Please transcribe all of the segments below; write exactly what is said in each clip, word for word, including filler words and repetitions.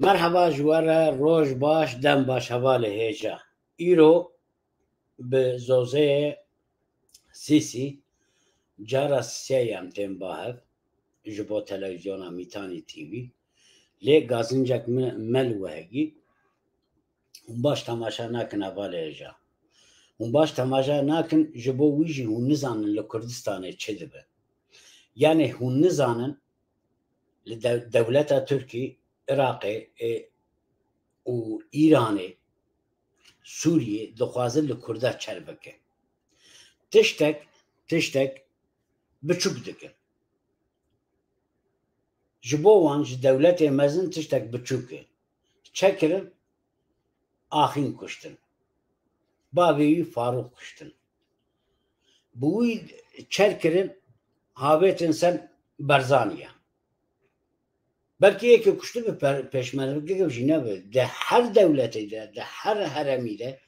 Merheba ji we re, roj baş, dem baş hevalê hêja. Îro bi Zozeyê Sîsî cara sê em tên ba hev ji bo televîzyona Mîtanî T V. Lê gazincek me, me li we hegî. Hûn baş temaşe nakin hevalê hêja. Hûn baş temaşe nakin, ji bo wî jî hûn nizanin li Kurdistanê çi dibe. Yanê hûn nizanin li dew-, dewleta Tirkî, Iraqê, ê, û Îranê, Sûriyê dixwazin li Kurda çer bike. Tiştek, tiştek biçûk dikin. Ji bo wan, ji dewletê mezin tiştek biçûk e. Çekirin, axîn kuştin. Bavê wî Farûq kuştin. Bi wî çer kirin, havêtin ser Berzaniya. Belkî yekê kuştibe pe-, pêşmerge jî nebe. Di her dewletê de, di her heremî de,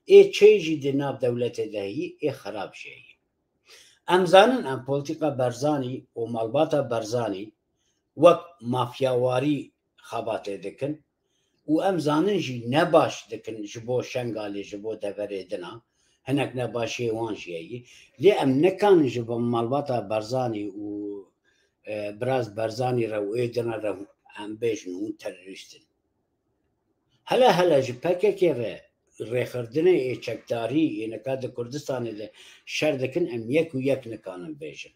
ê çê jî di nav dewletê de heyî, ê xerab jî heyî. Em zanin, em polîtîka Berzanî û malbata Berzanî wek mafyawarî xebatê dikin û em zanin jî ne baş dikin ji bo Şengalê, ji bo deverê din a. Hinek nebaşiyê wan jî heyî. Lê em nikanin ji bo malbata Berzanî û, e, Biraz Berzanî re û ê din re em bêjin hûn terorîst in. Hele hele ji P K K re rêxirdinê ê çekdarî ê nika di Kurdistanê de şer dikin, em yek û yek nikanin bêjin.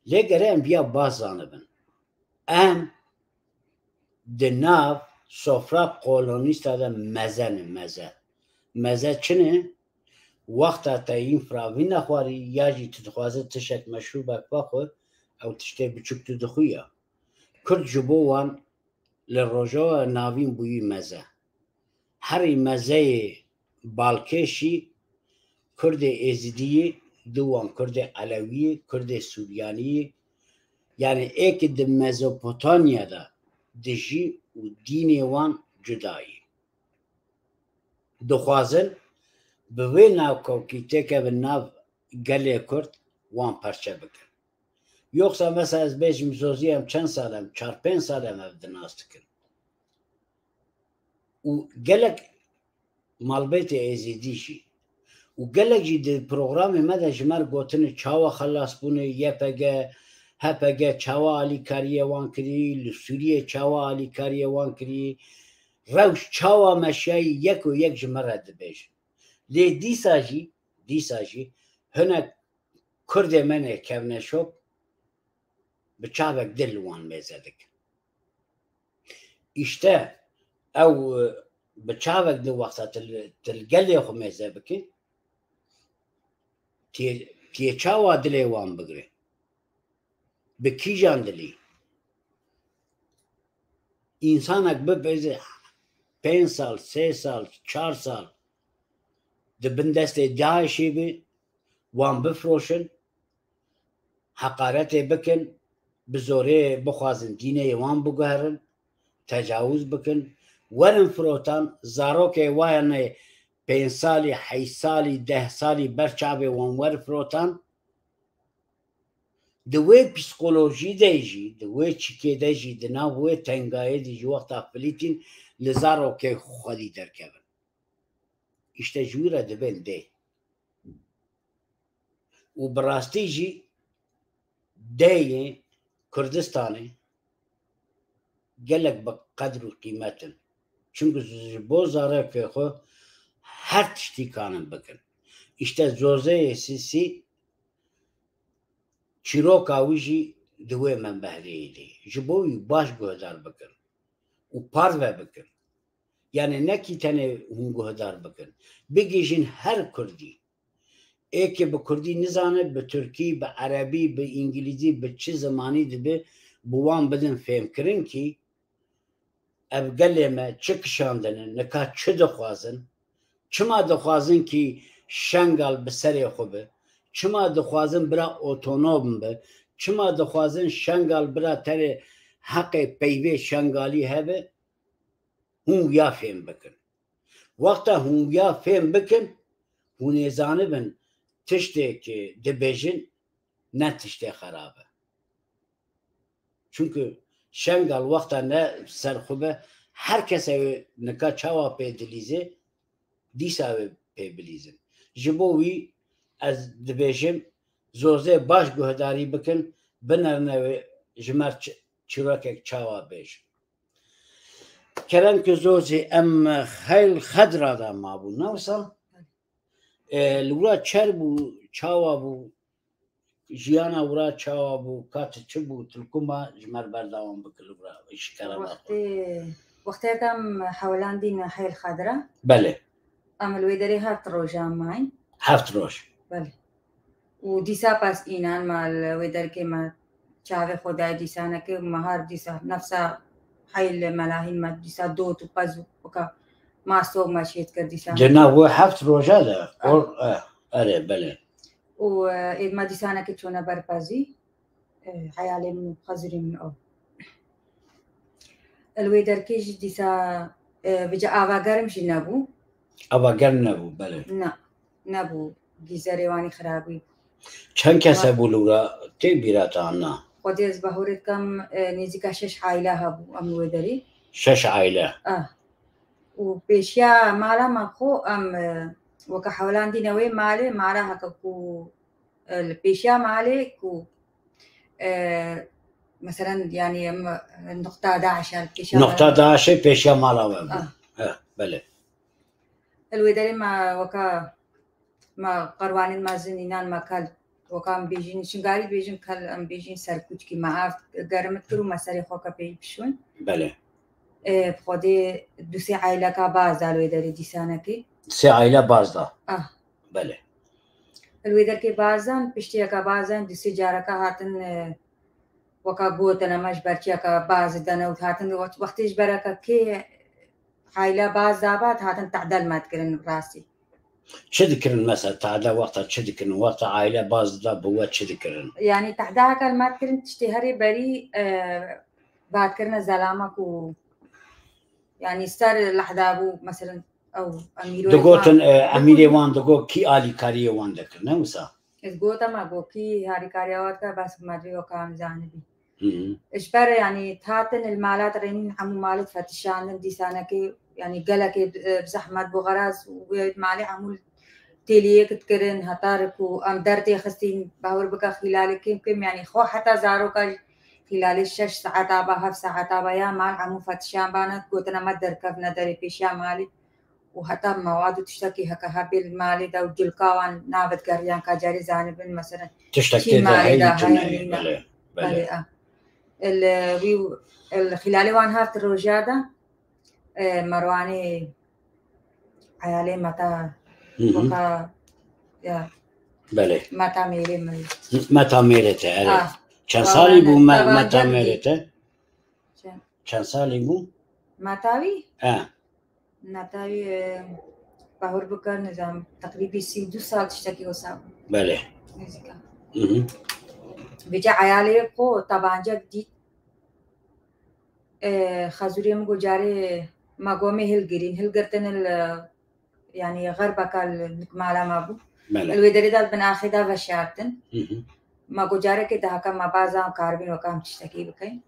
Lê gere em viya baş zanibin. Em di nav sofra kolonîsta de meze ne, meze. Meze çi ne? Wexta te yîn firavî nexwarî ya jî tu dixwaze tiştek meşrûbek vexwe, ew tiştê biçûk tu dixwî ya. Kurd ji bo wan li Rojava Navîn bûyî meze. Herî mezeyê balkêş jî Kurdê Êzidî yî, di wan Kurdê Elewî yî, Kurdê Suryanî yî, yanî ê ki di Mezopotamya de dijî û dînê wan cuda yî. Dixwazin bi vê navkokî têkevin nav gelê Kurd, wan perçe bikin. Yoksa mesela ez bêjim Zozî em çend sal em, çar pênc sal em ev di nas dikin. Û gelek malbêtê Êzîdî jî û gelek jî di programê me de ji me re gotine çawa xelas bûne Y P G, H P G çawa alîkariyê wan kirî, li Sûriyê çawa alîkariyê wan kirî, rewş çawa meşiyayî yek û yek ji me re dibêjin. Lê dîsa jî, dîsa jî hinek Kurdê me ne kevneşop bi çavek din li wan mêze dikin. Îşte ew, e, bi çavek din wexta tu li, tu li gelê xwe mêze bikî, tê, tê çawa dilê wan bigire? Bi kîjan dilî? Însanek bibêje pênc sal, sê sal, çar sal di bin destê DAIŞê be, wan bifroşin, heqaretê bikin, bi zorê bixwazin dînê wan biguherin, tecawuz bikin, werin firotan, zarokê wan ê pênc salî, heşt salî, deh salî ber çavê wan wer firotan, di wê psîkolojî de jî, di wê çîkê de jî, di nav wê tengayê de jî wexta filîtîn li zarokê xwedî derkevin. Îşte ji wî re dibên dê. Û bi rastî jî deyê Kurdistanê gelek bi qedr û qîmet in. Çimkî ji bo zarokê xwe her tiştî kanin bikin. Îşte Zozeyê Sîsî çîroka wî jî di wê membehreyê de ye. Ji bo wî baş guhdar bikin û parve bikin. Yanî nekî tenê hûn guhdar bikin. Bigihîjin her Kurdî. Ê ki bi Kurdî nizane, bi Tirkî, bi Erebî, bi Îngilîzî, bi çi zimanî dibe, bi wan bidin fêmkirin kî ev gelê me çi kişandine, nika çi dixwazin, çima dixwazin kî Şengal bi serê xwe be, çima dixwazin bira otonom be, çima dixwazin Şengal bira tenê heqê peyvê Şengalî hebe, hûn wiya fêm bikin. Wexta hûn wiya fêm bikin, hûn ê zanibin tiştê ki dibêjin ne tiştê xerab e. Çimkî Şengal wexta ne ser xwe be, Her kese wê nika çawa pê dilîzê, dîsa wê pê bilîzin. Ji bo wî ez dibêjim, zozê baş guhdarî bikin, binerine wê ji me çi-, çîrokek çawa bêjin. Kerem ku zozê em xeyl xedra de mabû, ne wisa? E, li wira çer bû, çawa bû, jiyana wira çawa bû, ka tu çi bû, tu li ku ma ji me re berdewam bike li wira, ji kerema xwe. Wextê, wextê em hewelandî neheyê li Xedra. Belê. Em li wê derê heft rojan mayîn. Heft roj. Belê. Û dîsa pas înan me li wê derkê me çavê xwe dayê dîsanekê û me har dîsa nefsa heyl melahîn me dîsa dot û pez û weka masto me şêt kir dîsa. Di nav wê heft roja de, Ah. or, eh, erê, belê. Û, e, ê me dîsanekê çûne ber pezî, e, heyalê min û xezirê min ew. Li wê derkê jî dîsa, e, vêca ava germ jî nebû. Ava germ nebû, belê. Na, nebû. Gîzerê wanî xirabî bû. Çend kes Ma- hebû li wira tê bîra te an na? Xwedê ez bahorê dikim, e, nêzîka şeş aîle hebû em li wê derê. Şeş aîle? Ah. Û pêşiya mala me xwe em, e, weke hewelandî newê malê, mala heke ku, e, li pêşiya malê ku, e, meselen, yanî em, e, nuqta DAIŞ e, li pêşiya Nuqta malê. DAIŞê pêşiya mala we bû. Ah. Eh, belê. Li wê derê me weka me qerwanên me zin înan me kel, weka em bêjin, Şingalî dibêjin kel, em bêjin serkûçkî me av germ dikir û me serê xwe ke pê bişûn. Belê. Ê, bi Xwedê du sê aîleka baz da li wê derê dîsanekê. Sê aîle baz da. Ah. Belê. Li wê derkê baz dan, piştiyeke baz dan, du sê careka hatin, e, weka gotin, em ji ber çiyeke baz dane û hatin, wextê ji bereke kê aîle baz daba, hatin tehdel me dikirin rastî. Çi dikirin mesela, tehde wexta çi dikirin? Wexta aîle baz dida bi we çi dikirin? Yanî tehde heke li me dikirin, tiştê herê berî, e, bat kirine zelama ku, yanî ser lehda bû, meselen, ew emîroyê Digotin, xwe e, emîrê wan digot, kî alîkariyê wan dikir, ne wisa? Ez gote me got, kî harîkariya we dike, bes me divê weka em zanibî. Hı hı. Ji ber, yanî, hatin li mala dirênîn, hemû malê fetişandin, dîsanekê, yanî, gelekê, e, bi zehmet bû, xeraz, wê malê hemû têliyek dikirin, heta ku em derdê xistîn, bahur bike xîlalê kêm kêm, yanî, xwe heta zaroka xîlalê şeş saeta ba, heft saeta ba ya mal hemû fetişan bane, gotine me derkevne derê pêşiya malê. û heta mewad û tiştekî heke hebê li malê de û cilka wan navê digeriyan ka carê zanibin, meselen, Tiştek çî tê de malê heyî de tune heyî ye, nîne. Belê, belê. Belê, a. Li wî, li xîlalê wan heft roja de, e, Merwanê eyalê Meta Hı hı. weka, ya, Belê. Meta mêrê min. Meta mêrê te, erê. A. Çend salî bû me-, Meta mêrê te? Çend? Çend salî bû? Meta wî? E. Neta wî, e, bahur bike, nizam, teqrîbî sî û du sal tiştekî wisa bû. Belê. Nêzîka. Hı hı. Vêca eyalê xwe tabancek dît. E, xezûrê min got carê me gomê hilgirîn. Hilgirtin li, yanî xerbeka li nik mala me bû. Belê. Li wê derê de li bin axê de veşartin. Hı hı. Me got carekê diheke me bazan karibîn weka em tiştekî bikin.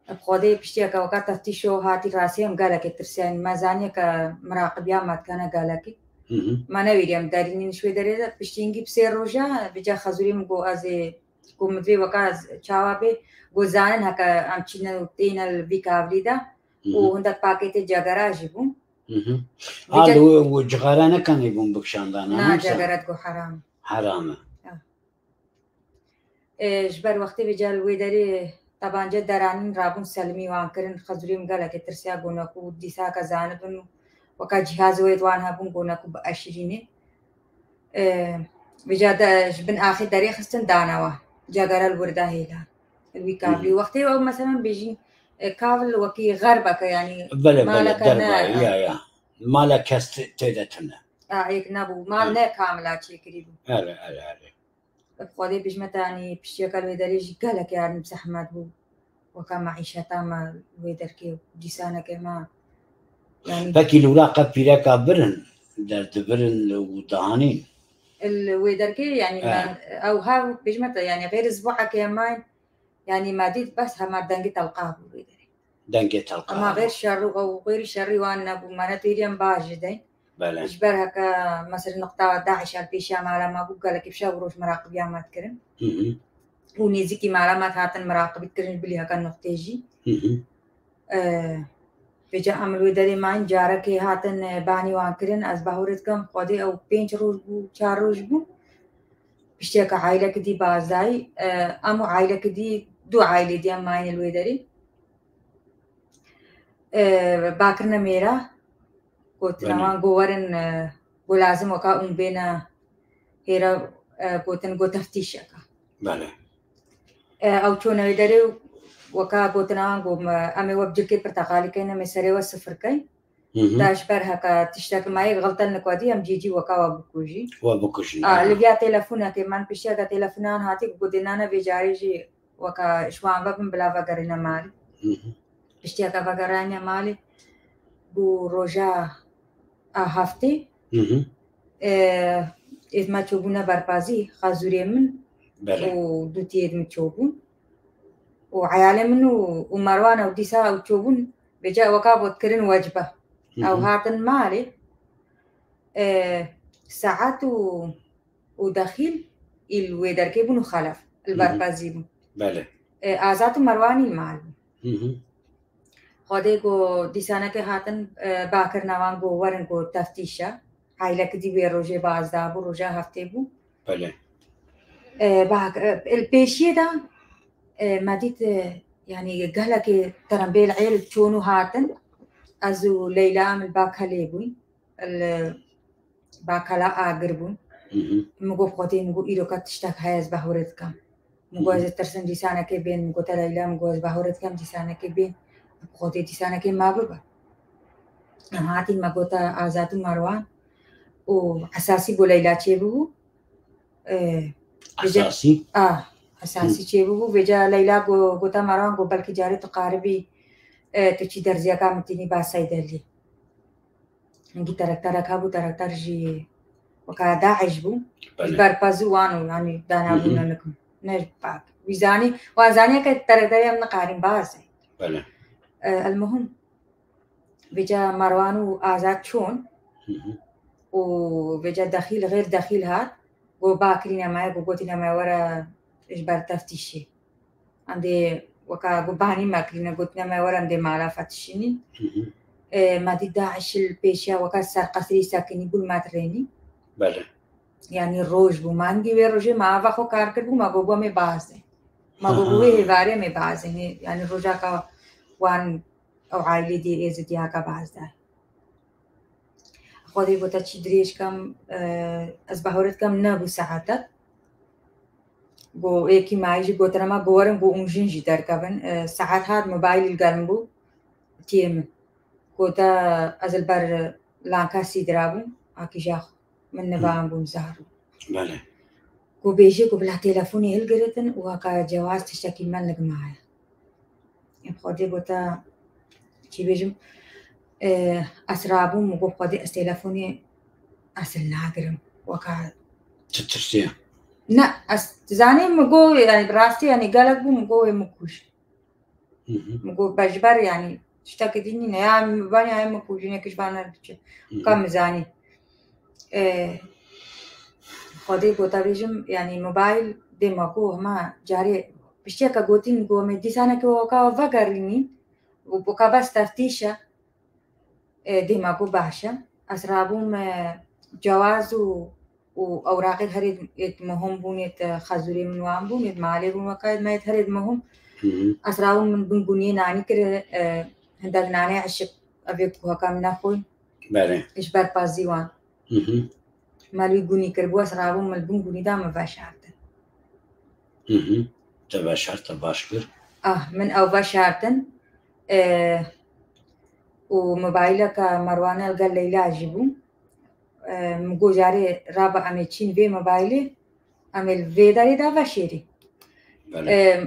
Bi Xwedê piştiyeke weka teftîşo hatî rastî em gelekê tirsiyan. Me zaniye ke miraqibiya me dikene gelekî. Hı hı. Me newîriye em derînîn ji wê derê de. Piştî hingî bi sê roja vêca xezûrî min got ez ê, got min divê weka ez çawa bê. Got zanin heke em çîne û têne li vî kavlî de. Hı hı. Û hindek pakêtê cegera jî bûn. Hı hı. Vêca A, li we, we cixare nekanî bûn bikişandana, Na, hemsa? Cegere digot heram. Heram e. Ya. E, ji ber wextê vêca li wê derê tebance deranîn rabûn selimî wan kirin, xezûrê min gelekê tirsiya gona ku dîsa heke zanibin û weka cîhazê wê di wan hebûn gona ku bieşirînê. E, vêca de ji bin axê derê xistin dane wa. Cegere li wir de hêla. Li wî kavlî. Hı hı. Wextê ew meselen bêjîn, e, kavl wekî xerbeke, yanî Belê, belê, maleke derba, ne, ya, ya. Malek kes tê-, tê de tune. A, êk nebû. Mal Hı. ne kamila çêkirî bû. Erê, erê, erê. Bi Xwedê bijme te, yanî piştiyeke li wê derê jî gelekê herin bi zehmet bû. Weka meîşeta me li wê derkê dîsaneke me, yanî Pekî li wira qet pîreka birin, derdibirin û dihanîn? Li wê derkê, yanî Eh. me, ew ha bijme te, yanî xêr zibû heke me, yanî me dît bes hema dengê telqa bû wê derê. Dengê telqan. Ama xêr şer û ew xêrî şerî wan nebû. Me ne têrî em baş jî deyn. Belê. Ji ber heke mesela niqta DAIŞ el pêşiya mala me bû, gelekî bi şev û roj meraqibiya me dikirin. Hı hı. Û nêzîkî mala me dihatin meraqibî dikirin, bilî heke nuqtê jî. Hı hı. Vêca em li wê derê mayîn, carekê hatin, e, banî wan kirin. Ez bahûrê dikim, Xwedê ew pênc roj bû, çar roj bû. Piştiyeke aîlekî dî bazdayî, e, em û aîlekî dî, du aîlê dî em mayîn li wê derê. E, bakirine mêra, gotina Belê. wan go werin, e, go lazim weka ûn bêne hêra, e, gotin go teftîşeke. Belê. E, ew çûne wê derê û weka gotina wan go me, em ê we bi cilkê pirteqalî keyn, em ê serê we sifir keyn. Hı hı. Da ji ber heke tiştek mayê xeltel nikodî em cî cî weka we bikujî. We bikujin, A, aha. li viya telefonekê, man piştiyeke telefonan hatî, ku dê nane vê carê jî weka ji wan ve bin bila vegerîne malê. Hı hı. Piştiyeke vegeraniye malê, bû roja a heftê, Hı hı. e, êdma çûbûne berpazî, xazûrê min Belê. û dûtiyê min çûbûn. Û eyalê min û, û Merwan ew dîsa ew çûbûn, vêca weka bot kirin wecbe. Hı Ew hı. hatin malê, e, Saet û, û Dexîl îl wê derkê bûn û Xelef, il Hı hı. berpazî bûn. Belê. E, Azat û Merwan îl mal bûn. Hı hı. Xwedê ku dîsanekê hatin, e, bakirina wan ku werin ku teftîşe. Aîlekî dî wê rojê bazda bû, roja heftê bû. Belê. E, bak, e, li pêşiyê de, e, me dît, e, yanî gelekê terembêl êl çûn û hatin. Ez û Leyla em li Bakelê bûyn. Li Bakela agir bûn. Hı hı. Min got, Xwedê, min got, îroka tiştek heye, ez bahûrê dikim. Min got, Hı hı. ez ditirsim dîsanekê bên, min gote Leyla, min got, ez bahûrê dikim dîsanekê bên. Xwedê dîsanekê ma bibe. Em hatîn, me gote Azad û Merwan û esasî bo Leyla çêbibû. Ee, vêca Esasî? A, esasî Hı. çêbibû. Vêca Leyla go-, gote Merwan, got, belkî carê tu qaribî, e, tu çî derziyeka min tînî ba Seydelî. Hingî terekterek hebû, terekter jî weka DAIŞ bû. Belê. Ji ber pezû wan û, yanî, danabûna Hı hı. nikim. Ne bak. Wî zanî, wan zaniye ke terekterê em nikarîn bazê. Belê. E, el muhim. Vêca Merwan û Azad çûn. Hı hı. Û vêca Dexîl, xêr Dexîl hat. Go bakirîne me, go gotîne me were ji ber teftîşê. Em dê weka got banî me kirîne, gotine me were em dê mala fetişînî. Hı hı. E, me dî DAIŞ li pêşiya weka ser qesrî sekinî bûn me dirênî. Belê. Yanî roj bû. Me hingî wê rojê me ava xwe kar kir bû, me got bo em ê bazê. Me got Aha. wê hêvarê em ê bazê. Yanî rojaka wan ew aîlê dê êzidiyaka bazda. Xwedê gote çî dirêj kem, e, ez bahûrê dikim nebû saetek. Go êkî mayî jî gotine me, go werin, go ûn jin jî derkevin. E, saet hat, mobaylî li gel min bû, tiyê min. Gote ez li ber Lankasî dirabûm, akîja xwe. Min Hı. nivan bûn zarû. Belê. Ku bêjê ku bila telefonê hilgiritin û haka cewaz tiştekî me nigmaye. Em Xwedê gote, çi bêjim, e, ez rabûm û got, Xwedê ez telefonê ez hilnagirim. Weka Çi tirsiye? Ne, ez zanî min got, yani rastî, yani gelek bû, min got wê min kûj. Hı hı. Min got, be ji ber, yanî, tiştekî dî nîne. Ya min bibaniya, ya min kûjînekî ji van re diçe. Hı hı. Ka min zanî. E, Xwedê gota bêjim, yanî, mobayl dê me got, hema carê piştiyeke gotîn, got, me dîsaneke weka vegerînî û weka bes teftîş e. E, dê me got, baş e. Ez rabûm, e, cewaz û û ewraqê herê êt muhim bûn, êt xezûrê min wan bûn, êt malê bûn weka, êt me êt herê muhim. Hı hı. Ez rabûm min bin guniyê nanî kir, e, hindek nanê eşik, evê ku heka min nexwîn. Belê. Ji ber pazî wan. Hı hı. Me li wî gunî kir bû, ez rabûm min bin gunî da min veşartin. Hı hı. Te veşart, te baş kir. Ah, min ew veşartin. E, û mobayleka Merwanê li gel Leyla jî bû. E, min got, carê rabe em ê çîn vê mobaylê, em ê li vê derê de veşêrî. Belê. E,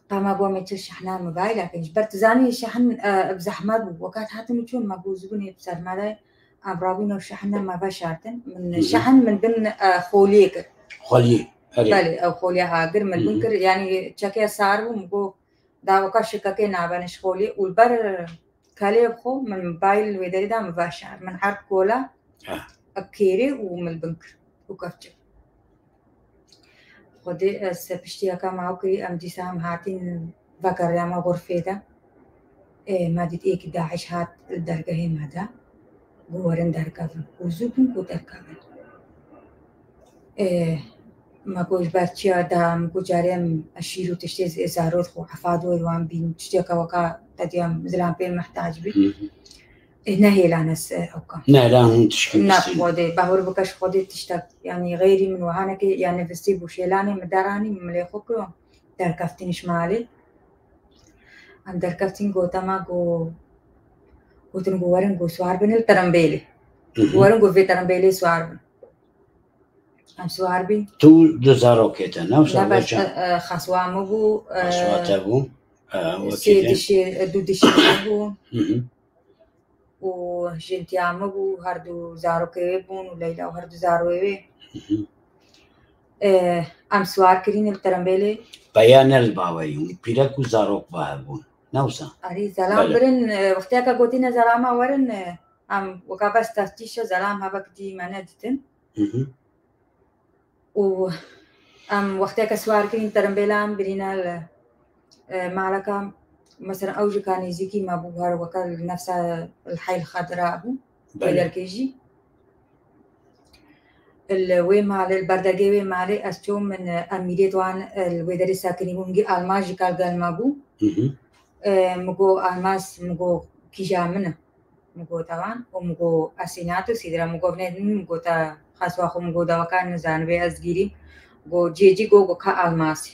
qama got, em ê çi şehna mobayla kin. Ji ber tu zanî şehn, e, bi zehmet bû. Wekat hatin û çûn me got, zibûnê bi ser me de, em rabûn ew şehne me veşartin. Min Hı hı. şehn min bin, e, xoliyê kir. Xoliyê, erê. Belê, ew xoliya agir min Hı bin hı. kir. Yanî çekê sar bû, min got, Da weka şikekê nabene ji xolê û li ber kalê bi xwe min mobayl wê derê da min veşar. Min erd kola Ha. ev kêrê û min li bin kir û kevçik. Xwedê ez piştî yeka me ew kirî, em dîsa em hatîn vegeriyame xurfê de. Ê, me dît êkî DAIŞ hat li dergehê me de. Got werin derkevin. Û zû bûn ku derkevin. Ê, me got ji ber çiya da, em got carê em şîr û tiştê zê-, zarot xwe efa doyê wan bîn, tiştê ke weka te diyam zilampê mehtac bî. Hı hı. Ê, nehêlan ez, e, ew kam. Nehêlan hûn tişkî Ne bistîn. Xwedê, bahur bike ji Xwedê tiştek, yanî xeyrî min wihanekê, yanî vistî bû şêlanê min deranî, min lê xwe kiro, derkeftîn ji malê. Em derkeftîn gotema go, gotin go werin go swar bin li terembêlê. Hı hı. Werin go vê terembêlê swar bin. Em swar bîn. Tu du zarokê te, ne wisa Ne bes, weca? e, e, xeswa min bû, e, Xeswa te bû. E, sê wekî te. dişê, e, du dişê min bû. Hı hı. Û jintiya min bû, her du zarokê wê bûn û Leyla û her du zaroyê wê. Hı hı. E, em swar kirîn li terembêlê. Peya ne li baweyî, hûn pîrek û zarok ba hev bûn. Ne wisa? Arî, zelam Belê. birin, e, wextiyeke gotîne zelama werin, e, em weka bes teftîşe zelam hebek dî me neditin. Hı hı. Û em wexteke swar kirîn, terimbêlan birîne li, e, maleka, mesela ew jika nêzîkî me bû, her weke li nefsa li heyl xedira bû, Belê. wê derkê jî. Li wê malê, li berdegê wê malê ez çûm min, e, emîrê wan, e, li wê derê sekinî bû, min gî Almaz jika li gel me bû. Hı hı. E, min got, Almaz, min got, kîja min e. Min got, ewan û min got, Esînat û Sîdra. Min got, nê din, min got, te xeswa xwe, min got, daweka nizanibê ez gîrîm. Got, cê cî got, got, ka Almasî.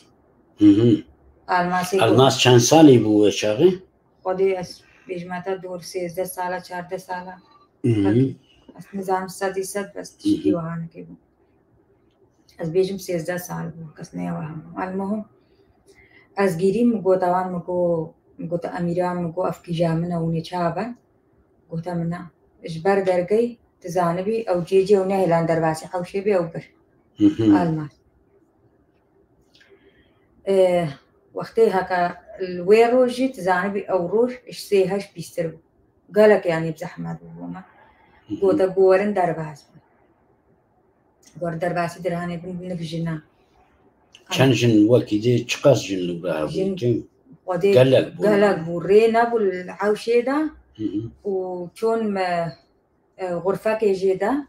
Hı hı. Almasê got. Almaz çend salî bû wê çaxê? Xwedê ez bêjime te dor sêzdeh sala, çardeh sala. Hı hı. Ez nizanim sedî sed, bes tişkî Hı hı. wihanekê bû. Ez bêjim sêzdeh sal bû, kes neyewa hema. Elmuhim, ez gîrîm, min got, ewan, min got, min got, Emîran, min got, ev kîja min e, hûn ê çawa ben? Gote min, na. Ji ber dergey, tu zanibî, ew cê cê ew nehêlan derbasî hewşê bê, ew bir. Hı hı. Almaz. E, wextê heke li wê rojî, tu zanibî, ew roj ji sê heşt bîstir bû. Gelek, yanî, bi zehmet bû bo me. Hı hı. Gote, bû werin derbas bin. Wer derbasî dirhanê bin, nif jina. Çend jin wekî dê, çiqas jin li we hebû? Jin Tim? Xwedê gelek bû. Gelek bû. Rê nebû li hewşê de Hı hı. û çûn me, e, xurfekê jê de.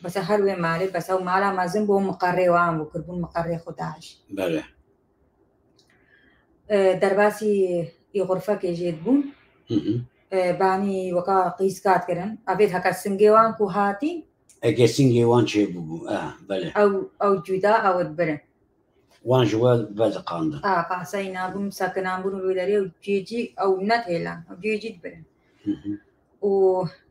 Bes her wê malê, bes ew mala mezin bû, miqerrê wan bû, kirbûn miqerrê xwe DAIŞ. Belê. E, derbasî î xurfekê jê dibûn. Hı hı. E, banî weka qîzka dikirin. Evê heke singê wan ku hatî. Eke singê wan çêbûbû, e, belê. Ew, ew cuda ew dibirin. Wan ji we vediqandin. A, qaseyî nabûn, sekinan bûn wê derê û cê cî ew nedihêlan, ew cê cî dibirin. Hı hı. Û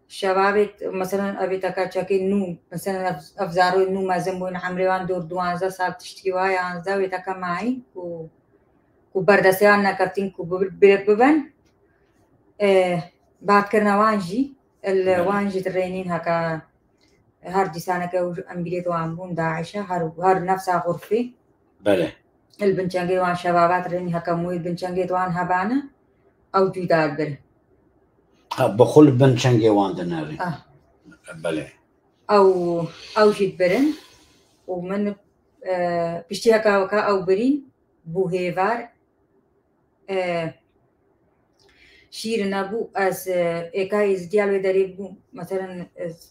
şevabê, meselen, evê teka çekê nû, meselen, ev, ev zaroyê nû mezin bûn, emrê wan dor duwazdeh sal tiştkî wa, yanzdeh, wê teka mayî ku, ku berdestê wan nekeftin ku bi-, bi-, biben, e, batkirina wan jî, li Belê. wan jî dirênîn heka her dîsaneke û em bîrê wan bûn DAIŞ'e, her, her nefsa xurfî. Belê. Li bin çengê wan şebabat rênî heke mûyê bin çengê wan hebane, ew cuda dibirin. Ha, bi xwe li bin çengê wan dinerin. Ah. Belê. Ew, ew jî dibirin. Û min, e, piştî heka weka ew birîn, bû hêvar. E, şîr nebû, ez, e, êka êzidiya li wê derê bû, meselen, ez,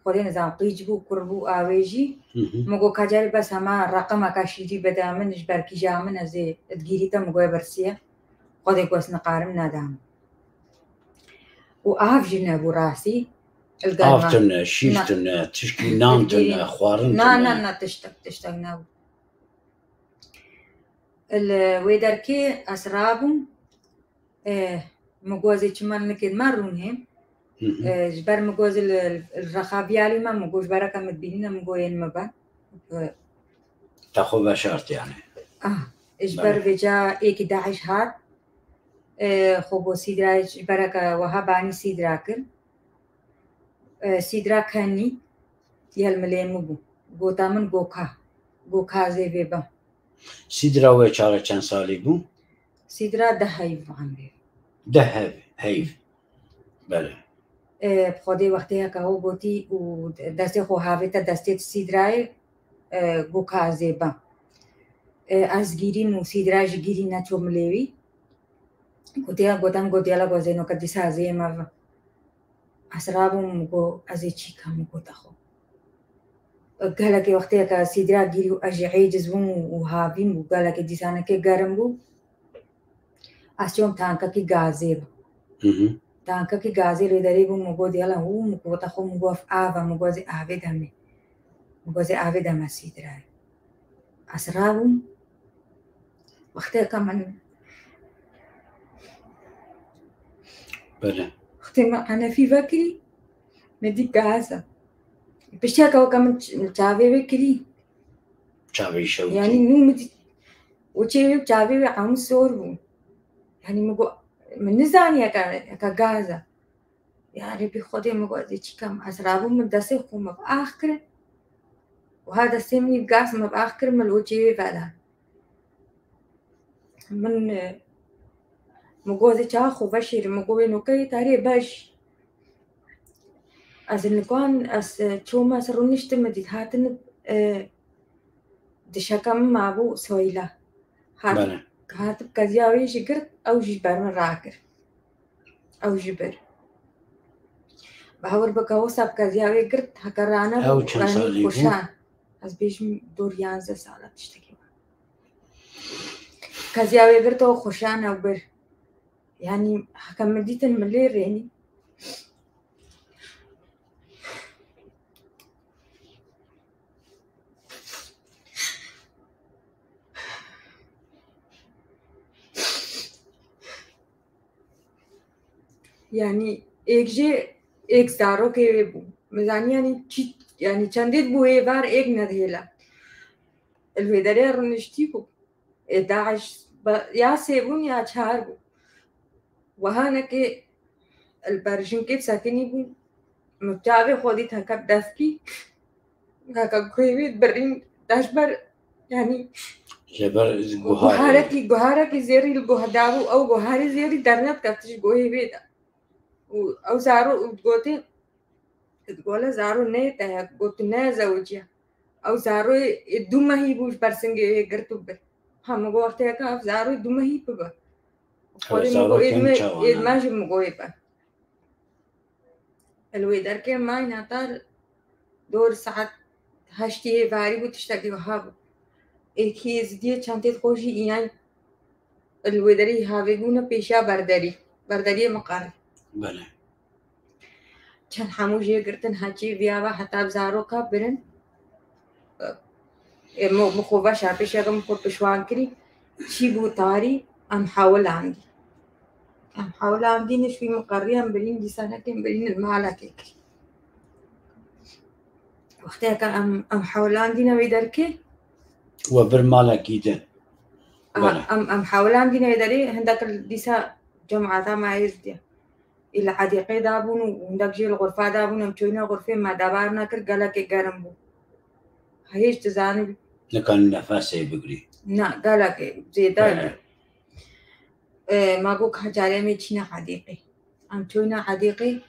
Xwedê nizam, qîc bû, kur bû, awê jî. Hı hı. Min got, ka carê bes hema reqemeka şîrî bide min, ji ber kîja min, ez ê digîrî te, min got, ê birsiye. Xwedê ku ez niqarim neda min. Û av jî nebû rastî. Li gel Av me. tune, şîr Na. tune, tişkî nan tune, Digîrî. xwarin Na, tune. na, na, tiştek, tiştek nebû. Li wê derkê ez rabûm. E, min got, ez ê çima nikê me rûnê. Hı hı. E, ji ber min got, ez li, li rexa biyalî me, min got, ji ber eke min dibînîne, min got, yên min ben. E, Te xwe veşart yani. Ah, ji ber Belê. vêca êkî DAIŞ hat. E, xwe bo Sîdra, ji ber eke weha banî Sîdra kir. E, Sîdra kenî, yel milê min bû. Gota min goka. Goka zê vê bim. Sîdra wê çaxê çend salî bû? Sîdra deh heyv emrê. Deh hev, heyv. Belê. Xwedê wextê heka o gotî û destê xwe havête destê Sîdrayê, got ka ez ê bim. Ez gîrîm û Sîdra jî gîrî neço milê wî. Gotiya gotem got yala gozêno ke dîsa ez ê me ve. Ez rabûm û got ez ê çî kem û gota xwe. Gelekê wextê ke Sîdra gîrî û ez jî êciz bûm û havîm û gelekê dîsanekê gerim bû. Ez çûm tankekî gazê bû. Tankekî gazê lê derê bû, min got yala hû, min gota xwe, min got ev av e, min got ez ê avê demê. Min got ez ê avê deme Sîdrayê. Ez rabûm. Wextê ke min Belê. Wextê min enefî vekirî, min dî gaz e. Piştiyeke weke min çavê wê kirî. Çavê şewitî. Yanî nû min dî û çê wê çavê wê hemû sor bû. Yanî min got, min nizaniye ke, ke gaz e. Ya Rebî Xwedê, min got ez ê çi kem? Ez rabûm, min destê xwe min bi ax kirin. Wiha destê min î bi gaz min bi ax kirin, min li wê çê wê veda. Min, e, min got ez ê çawa xwe veşêrim, min got wê nokeyê tarê bej. Ez nikan, ez, e, çûm, ez rûniştim, min dît hatin, e, dişeke min mabû soyla. Hat, Belê. Hat bi keziya wê jî girt, ew jî ber min rakir. Ew jî bir. Bawer bike wisa bi keziya wê girt, heke rane Ew çend salî bû? Xweşan. Ez bêjim dor yanzdeh sala tiştekî var. Keziya wê girt ew xweşan ew bir. Yanî heke min dîtin min lê rênî. Yanî êk jê êk zarokê wê bû. Min zanî yanî çi, yanî çendê bû êvar êk nedihêla. Li wê derê rûniştî bû. Ê DAIŞ ya sê bûn ya çar bû. Wiha nekê li ber jinkê sekinî bûn. Min çavê xwe dît heke bi defkî, heke guhê wê dibirîn, deş ber, yanî Ji ber guharê. Guharekî, guharekî zêrî li guh dabû, ew guharê zêrî dernedikevt ji guhê wê de. Û ew zaro û gotê, gole zaro neyê te ye, got tu neyê zewiciya. Ew zaroyê du mehî bû ji ber singê wê girt û bir. Ha, min got wextê yeka ev zaroyê du mehî bibe. Xwedê min got êdme, êdme ji min got ê be. Li wê derkê mayî netar dor saet heştê êvarî bû, tiştekî wiha bû. Êkî êzidiyê çentê xwe jî înan li wê derê havê bûne pêşiya berderî, berderiyê miqerî. Belê. Çend hemû jê girtin heçî viya ve heta bi zaroka birin. Ê, min xwe veşa pêşiya min xwe pişwan kirî. Çî bû tarî, em hewilandî. Em hewilandî ne şûyî miqerî em birîn dîsanekê em birîn li malekê kirî. Wexteke em, em hewilandîne wê derkê. We bir malekî din. Em, em hewilandîne wê derê hindek dîsa cemaata me êzdiye. Ê li edîqê dabûn û hindek jê li xurfa dabûn, em çûyne xurfê me debar nekir, gelekê germ bû. Hêj dizanî. Nikanî nefesê bigirî. Na, gelekê zêde bû. E, ma got ka carê em ê çîne edîqê. Em çûyne edîqê,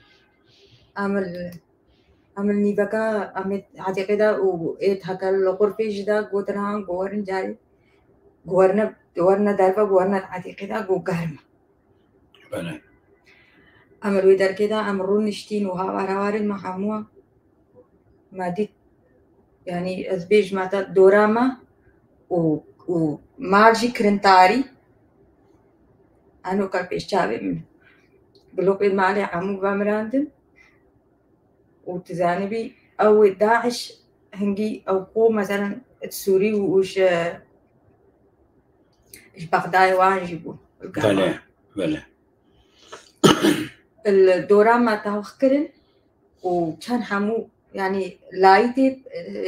em li, em li nîveka, em ê edîqê de û ê heke li xurfê jî de gotin han, gorin carê, gorin, gorin derve, gorin edîqê de, got germ e. Belê. Em li wê derkê de em rûniştîn û hawar hawarên me hemû me dît, yanî ez bêjim te dora me û, û mal jî kirin tarî. Eno ka pêş çavê min. Bilokên malê hemû vemirandin û tu zanibî ew ê DAIŞ hingî ew qo meselen Sûrî û ji, ji Bexdayê wan jî bû. Belê, belê. Li dora me tawx kirin û çend hemû, yanî layîtê,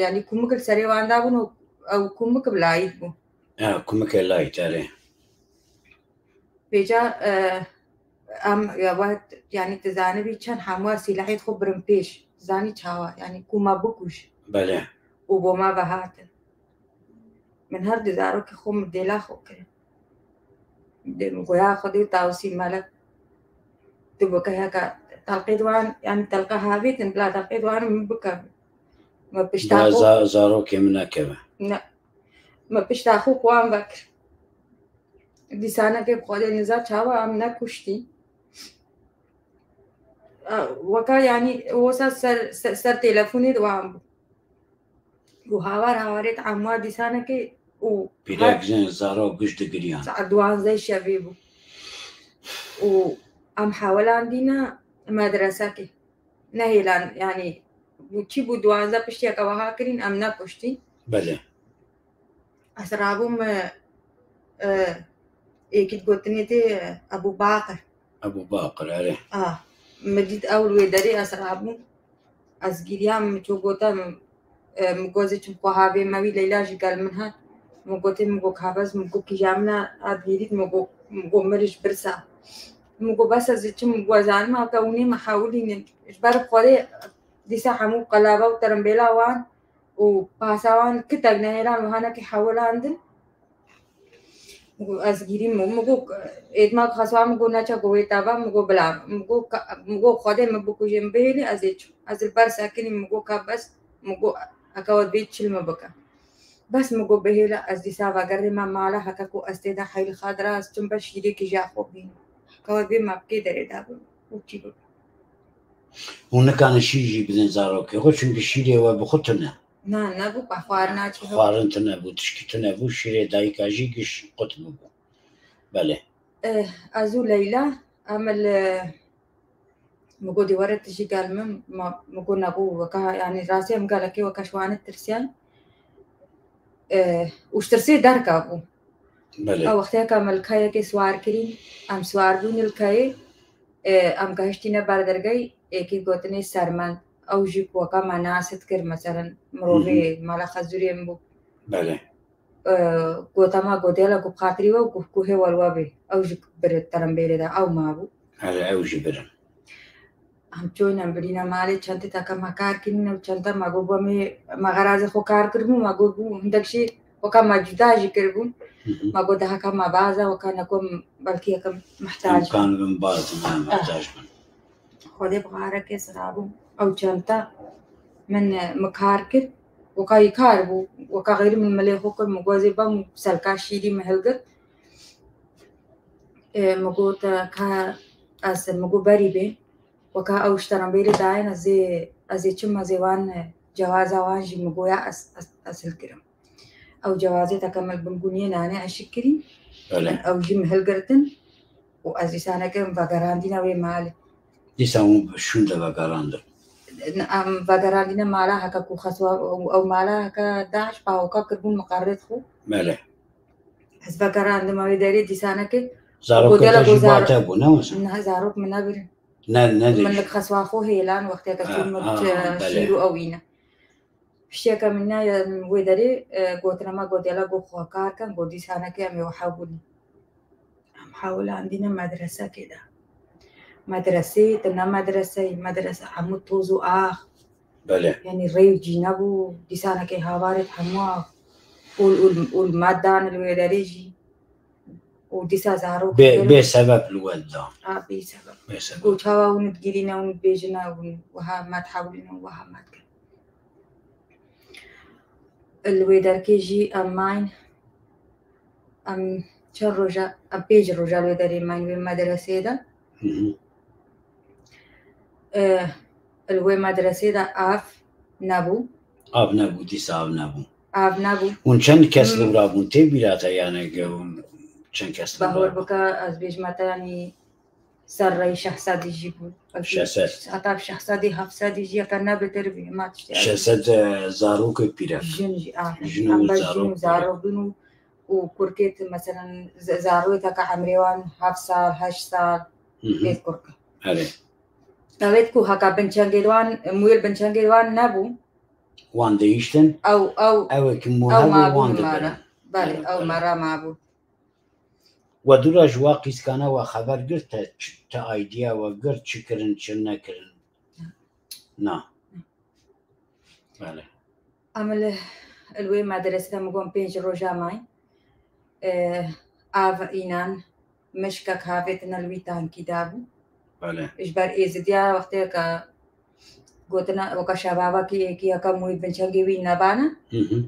yanî kumik li serê wan dabûn û ew kumik bi layît bû. Ha, kumikê layît, erê. Vêca, e, em, ya, we, yanî tu zanibî çend hemû silahê xwe birin pêş. Zanî çawa, yanî ku me bikuj. Belê. Û bo me ve hatin. Min her du zarokê xwe min dêla xwe kirin. Dê min goya Xwedê û tawsî mele. Tu bike heka telqê diwan, yani telqa havêtin, bila telqê diwan min bike. Me pişta Ba xwe za-, zarokê min nekeve. Ne. Me pişta xwe xwan vekir. Dîsanekê bi Xwedê niza çawa em nekuştî. A, weka yani wisa ser, ser, ser telefonê diwan bû. Û hawar hawarê di emwa dîsanekê û Pîrek her jin zarok giş digiriyan. Saet duwazdeh şevê bû. Û em hewelandîne medresekê. Nehêlan, yani, bû çi bû duwazdeh piştiyeke weha kirîn, em nekuştîn. Belê. Ez rabûm, e, e, êkî gotinê tê, e, Ebû Baqir. Ebû Baqir, erê. A, min dît ew li wê derê, ez rabûm. Ez giriyam, min çû gote, min, e, min got, "Zê çim ku havê me wî Leyla jî gel min hat." Min gotê, min got, "Ka bes?" Min got, "Kîja min a, a dîrît?" Min got, min got, "Min ji birsa." Min got, "Bes ez çim?" Min got, "Zanim, hewke hûnê me hewilînin." Ji ber Xwedê dîsa hemû qelaba û terimbêla wan û pasa wan kitek nehêlan wiha nekî hewilandin. Min got, ez girîm, min got, êdma xeswa min got, neçe ku wê tava, min got, bila, min got, ka-, min got, Xwedê min bikujê, min bihêlî, ez ê çim. Ez li ber sekinîm, min got, ka bes, min got, heke we bê çil min bike. Bes min got, bihêle, ez dîsa vegerîme mala, heke ku ez tê de heyl xadira, ez çim ber şîrêkî ji xwe bînim. Heke we bê me bi kê derê de bim û çi bim? Hûn nikarin şîr jî bidin zarokê xwe, çimkî şîrê we bi xwe tune. Na, nebû, pa xwarin naçî. Xwarin tune bû, tişkî tune bû, şîrê dayika jî giş qut bûbû. Belê. Eh, ez û Leyla, em li, min got, "Dê were tu jî gel min." Ma, min got, "Nebû, weka, yani, rastî em gelekê weka ji wan tirsiyan." Eh, û ji tirsê derkabû. Belê. Ew wextê ka me li kayekê siwar kirîn, em siwar bûn li kayê, e, em gehiştîne ber dergehê êkî gotinê Sermend. Ew jî ku weka me nas dikir, meselen, mirovê Hı hı. mala Xezûrê min bû. Belê. E, gota me, gotê, "Hele ku bi xatirî we, ku, ku hê we li we bê." Ew jî bir terembêrê de, ew mabû. Hele ew jî birin. Em çûyne birîne malê, çentê te ke me kar kirîne û çente me got, "Bo me, me xerazê xwe kar kiribû, me got bû, hindek jî weka me cuda jî kiribû." Hı hı. Me got, "Deheka me baza, weka nekom belkî yekem mihtac." Em kan bin bazin, ha, mihtac bin. Xwedê bi xarekê sira bû. Ew çente min, e, min kar kir, weka yî kar bû, weka xêrî min milê xwe kir, min got, "Zê bem selka şîrî min hilgirt." E, min got, e, ka ez, min got, "Berî bê." Weka ew ji terembêrê dayene, ez ê, ez ê çim, ez ê wan, e, cewaza wan jî min goya ez, ez, ez hilgirim. Ew cewazê te ke me li bin gûniyê nane eşik kirî. Belê. Ew jî min hilgirtin û ez dîsa nekim vegerandîne wê malê. Dîsa hûn bi şûn de vegerandin? Em vegerandîne mala heke ku xeswa ew, ew mala heke DAIŞ pa weka kirbûn miqerrêt xwe. Belê. Ez vegerandime wê derê dîsa neke. Zarok Godela te jî gozar- ba te bû, ne wisa? Ne, zarok min nebirin. Ne, ne Min dî. Li xeswa xwe hêlan wextê ke Ha, çûn min ha, ha, belê. Şîr û ew îne. Piştiyeke min neye wê derê, e, gotina me, got, "Yala, got, xwe kar kin, got, dîsa neke em ê wiha bûnî." Em hewilandîne medresekê de. Medresê, tu ne medreseyê, medrese hemû toz û ax. Belê. Yanî rê û cî nebû, dîsa neke havarê hemû ax. Û, û, û me dan li wê derê jî. Û dîsa zarok Bê, bê sebeb li we da. Ha, bê sebeb. Bê sebeb. Got, "Çawa hûn digirîne, hûn dibêjine, hûn wiha me dihewlîne û wiha me dikin." Li wê derkê jî em mayn, em çend roja, em pênc roja li wê derê mayn wê medresê de. Hı hı. Eh, li wê medresê de av nebû. Av nebû, dîsa av nebû. Av nebû. Hûn çend kes Hmm. li wira bûn? Tê bîra te, yani, ke hûn çend kes li wira Bahor bûn? Bike, ez bêjime te, yanî, ser rey şeş sedî jî bû. Belkî Şeş sed. Heta şeş sedî, heft sedî jî yeke ne bêtir bî, ma tiştê. Şeş sed, e, zarok û pîrek. Jin jî, aferin. Jin û Em bes zarok jin û pîrek. Zarok bûn û, û kurkê te, meselen, z-, zarokê te ke emrê wan heft sal, heşt sal, Hı hı. Pêt kurk. Erê. Ew ê ku heka binçengê wan, mûyê binçengê wan nebû. Wan dihiştin. Ew, ew, Ew ê ki ew mû hebû mabû wan mara. Dibirin. Belê, Erê, ew erê. Mara mabû. We dûra ji wa qîskana we xeber girt, te ç-, te idea we girt, çi kirin, çi nekirin? Na. Belê. Em li, li wê medresê de min got pênc roja mayîn. Eh, av înan, mişkek havêtine li wî tankî dabû. Belê. Ji ber Êzidiya wextê ke gotina weke şebabekî êkî heke mûyî binçengê wî nebane. Hı hı.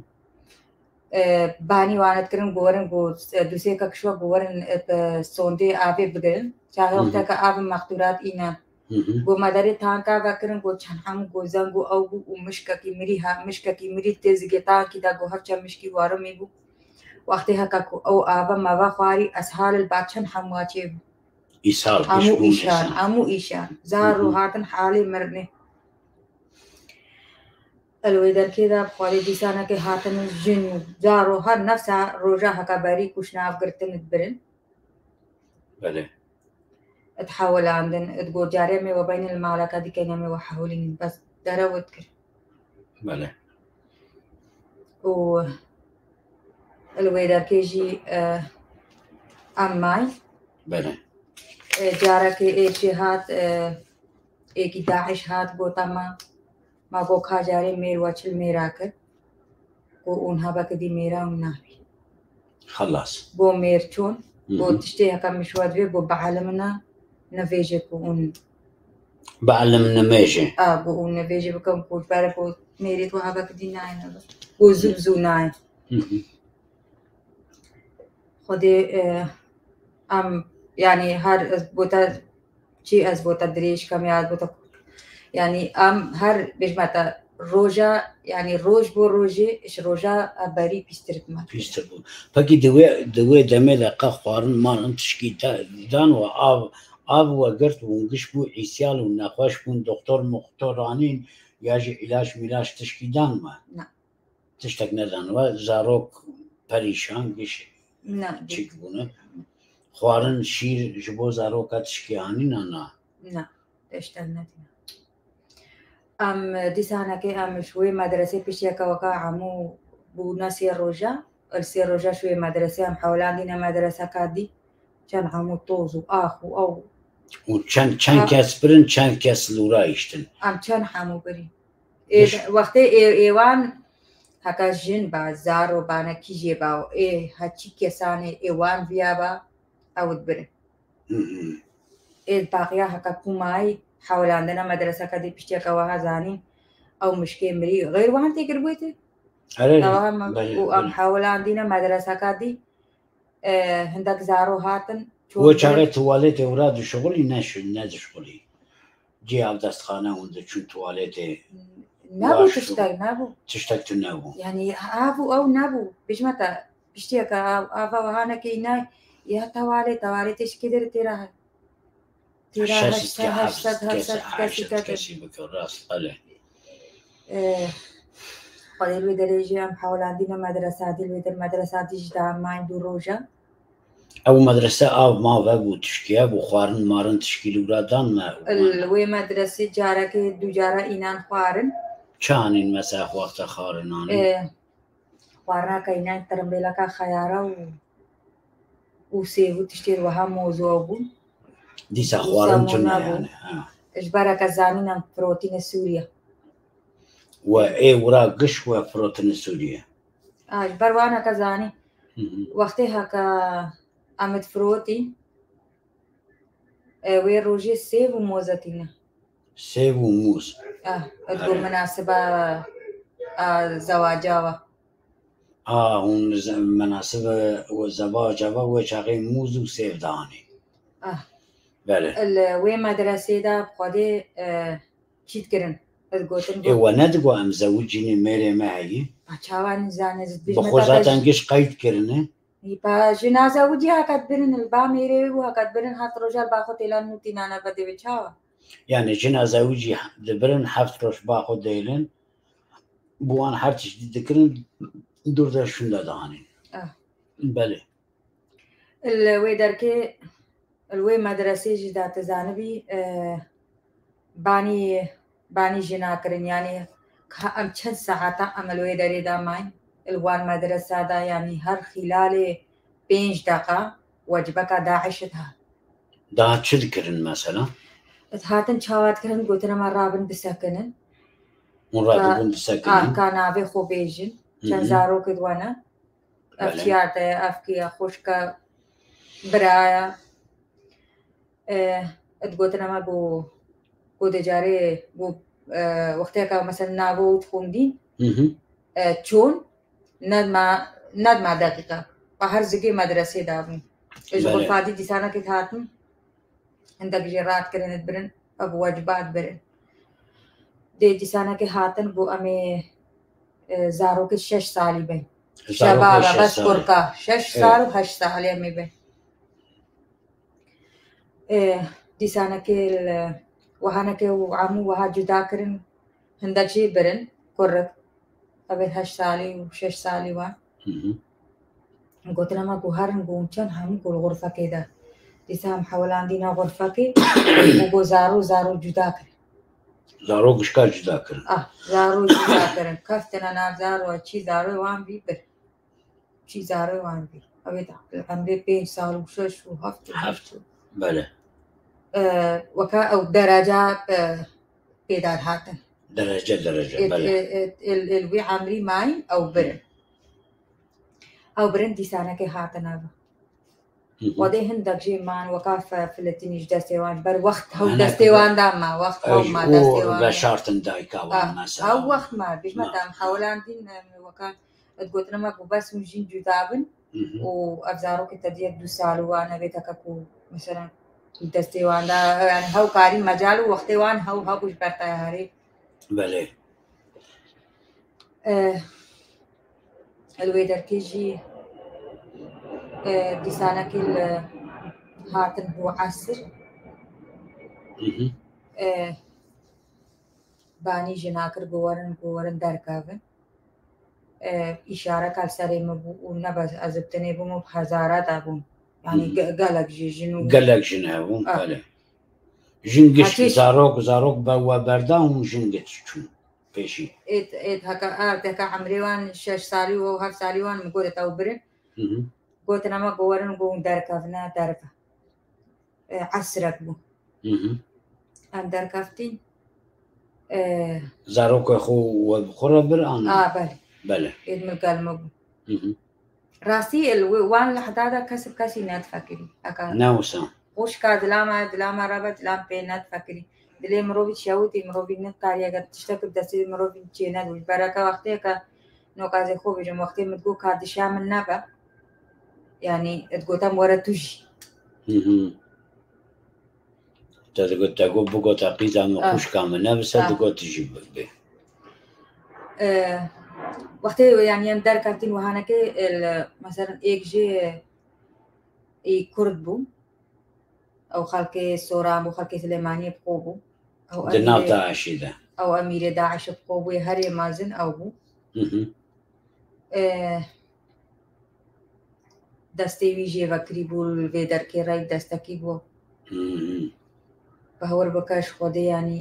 E, banî wan dikirin ku werin ku, e, dûsêkek ji we ku werin, e, bi sondê avê bigirin. Çaxê Hı hı. Wexteke av mexdûrat îne. Hı hı. Ku me derê tanka vekirin ku çend hemû ku zeng û ew bû û mişkekî mirî ha, mişkekî mirî tê zigê tankî de ku her çend mişkî warimî bû. Wextê heke ku ew ava me vexwarî ez hal li ba çend hemû çê bû. Îsal Hemû pişbûn îşan, îsal. Hemû îşan. Zar û Hı hı. Hatin halê mirinê. Li wê derkê de bi xwarê dîsanekê hatine jin û zar û her nefsa roja heke berî ku ji nav girtin dibirin. Belê. Dihewilandin, digot carê em ê we beynin li maleke dî keyne em ê we hewilînin. Bes derew dikir. Belê. Û li wê derkê jî, e, em may. Belê. E, carekê ê çê hat, e, êkî DAIŞ hat gota me, ma got ka carê mêr we çil mêra kir. Ku hûn hebeke dî mêra hûn nabî. Xelas. Bo mêr çûn, Hı bo hı. Tiştê heke min ji we divê bo bielime nivêje ku hûn Bielime nimêje. A, ku hûn nivêje bikin ku ji ber ku mêrê tu hebeke dî nayê nebe. Ku zû bi zû nayê. Hı hı. Xwedê, e, em, yanî her ez bo te çi ez bo te dirêj kem ya ez bo te, yanî em her bêjme te roja, yanî roj bo rojê ji roja berî pîstir dime. Pîstir bû. Pekî di wê, di wê demê de qe xwarin marin tişkî te dan we av, av we girt û hûn giş bû îsyal û nexweş bûn, doktor muxtor anîn ya jî îlaç mîlaç tişkî dan we? Na. Tiştek nedan we, zarok perîşan giş Na, çik bûne. Xwarin şîr ji bo zaroka tişkî anîna na? Na, tiştek nedîna. Em dîsanekê em ji wê medresê piştiyeke weke hemû bûne sê roja, li sê roja ji wê medresê em hewlandîne medreseka dî, çend hemû toz û ax û ew. Û çend, çend Ha. Kes birin, çend kes lûra îştin? Em çend hemû birî. Ê, Baş. Wextê ê, ê wan heke jin ba, zaro bane, kîjê ba, ê heçî kesanê ê wan viya ba, ew dibirin. Hı hı. Ê baqiya heke ku mayî hewlandina medreseke dî piştiyeke weha zanîn, ew mişkê mirî. Xeyr wan tê kiribûyê tê? Erê, Ewa me belê, û em belê. Hewlandîne medreseka dî, e, hindek zaro hatin. We çaxê tuwaletê wira dişuxulî, ne şi-, ne dişuxulî? Cihê avdestxane hûn diçûn tuwaletê? Nebû. Baş. Tiştek nebû. Tiştek tu nebû. Yanî av û ew nebû. Bêjme te piştiyeke av, ava wiha nekeyî ne ya tewalê, tewalê tê şikê derê têra he. Têra heşt sed, heşt sed, heşt sed kesî, heşt sed kesî kesî bike, rast, belê. Xwedê li wê derê jî em hewlandîne medresa dî, li wê der medresa dî jî da mayî du roja. Ew medrese av mav hebû, tişkî hebû, xwarin marin tişkî li wira dan me. Li wê medresê carekê du cara înan xwarin. Çi anîn mesela wexta xwarin anîn? Xwarinaka înan tirimbêleka xeyara û, û sêv û tiştê wiha moz û ew bûn. Dîsa xwarin tune yani, ha. Ji ber ke zanîn em firotîne Sûriye. We ê wira giş we firotine Sûriye. A, ji ber wana ke zanî. Hı hı. Wextê heke em difirotîn, e, wê rojê sêv û moz tîne. Sêv û mûz. Ah, ez got, erê, minasiba, a, zewaca we. A, hûn ze-, minasiba we zewaca we, we çaxê mûz û sêv danî. Ah. Belê. Li wê medresê de bi Xwedê, e, çît kirin. Ez gotin, ê, we nedigo em zewicînê mêrê me heyî? A, çawa nizane, ez dibêjim. Bi xwe zaten giş qeyd kirine. Ê, pa jina zewicî heket birin, li ba mêrê wê bû heket birin, heft roja li ba xwe têlan nûtînane bedê wê çawa? Yani jina zewicî dibirin, heft roj ba xwe dêlin, bi wan her tiştî dikirin, dûr de şûnde dihanîn. Ah. Belê. Li wê derkê, li wê medresê jî de tu zanibî, e, banî, banî jina kirin, yanî ka em çend saeta em li wê derê de mayîn, li wan medresa de, yanî her xîlalê pênc deqa wecbeka DAIŞ dihat. Daha çi dikirin mesela? Dihatin çawa dikirin, gotin, ema rabin bisekinin. Hûn radibûn disekinin. Ka, ah, ka navê xwe bêjin. Hı hı. Çend zarokê di wana. Belê. Ev çiya te ye, ev kî ye, xwişke, bira ye. Eh, digotin ema ku, ku de carê ku, eh, wexteka mesela navo û dixwendîn, Mhm. eh, çûn, nedma, nedma deqîqa. Ve her zikê medresê dabûn. Ji Belê. xurfadî dîsanekê hatin, hindek jê rat kirin dibirin, ev wecibat birin. Dê dîsanekê hatin ku em ê, eh, zarokê şeş salî bin. Zarokê Şebaba, şeş bes salî. kurka, şeş Evet. sal û heşt salî em ê bin. Eh, dîsanekê li, wihanekê û emû wiha cuda kirin, hindek jî birin, kurik. Ev ê heşt salî û şeş salî wan. Hı hı. Gotin ema ku herin ku hûn çend hemû ku li xurfekê de. Dîsa em hewelandîna xurfekê û ku zaro, zaro cuda kirin. Zaro gişka cuda kirin. Ah, zaro cuda kirin. Keftine nav zaro, çî zaroyê wan bî bir. Çî zarê wan bî. Ew ê li emrê pênc sal û şeş û heft û Heft. heşt û. Belê. E, weka ew dereca, e, pêdar hatin. Derece, derece, Ê, belê. ê, ê, ê, ê, li wî emrî mayîn ew birin. Ew birin dîsanekê hatin ev. Hı hı. Xwedê hindek jê man weka fe-, filetinî ji destê wan, ji ber wext hew Hene destê ku wan da ma, wext ew hew ji ma û destê wan da. veşartin dayika wan Ah, mesela. Ew wext ma, bijme Ma. tam hewelandîn, em, weka Digotin ema ku bes hûn jîn cuda bin Mhm. û ev zarokê te diye du sal û wan evê teke ku mesela destê wan de, yani hew karî mecal û wextê wan hew hebû ji ber te herê. Belê. Eh, li wê derkê jî, eh, dîsanekî li hatin bû esir. Mhm. Eh, banî jina kir ku werin, ku werin derkevin. E, îşareka li serê min bû û ne bes ez bi tenê bûm û bi hezara de bûn. Yani Hı hı. ge-, gelek jî jin û Gelek jin hebûn, Ah. belê. Jin giş Hekî zarok, zarok be we berda hûn jin giş çûn pêşî. Êt, êt heka, êt heka emrê wan şeş salî û heft salî wan min got ew birin. Hı hı. Gotin ema ku werin ku hûn derkevine derve. E, esrek bû. Hı hı. Em derkeftîn. E, Zarokê xwe we bi xwe re bir an? A, belê. Belê. Êd min gel me bû. Hı hı. Rastî, li wê, wan lehda de kes bi kesî nedifekirî. Eka Ne wisa. xwişka dila me, dila me re be, dila me pê nedifekirî. Dilê mirovî şewitî, mirovî nikariye, eger tiştek bi destê mirovî çê nedibû. Ji ber eke wextê eke noka zê xwe bêjim, wextê min digot ka dişa min nebe. Yani, digotem were tu jî. Hı hı. Te digot, te got, bigot, te qîza min Ah. xwişka min nebise, Ah. digot tu jî bibê. Ee, wextê, yani, em derkeftin wihanekê, el, mesela, êk jê, ê Kurd bû. Ew xelkê Soran bû, xelkê Silêmaniyê bi xwe bû. Ew Di nav emîrê, DAIŞê de. ew emîrê DAIŞê bi xwe bû, herê mezin ew bû. Hı hı. Ee, destê wî jê vekirî bû, li vê derkê re destekî bû. Hı hı. Bawer bike ji Xwedê, yanî,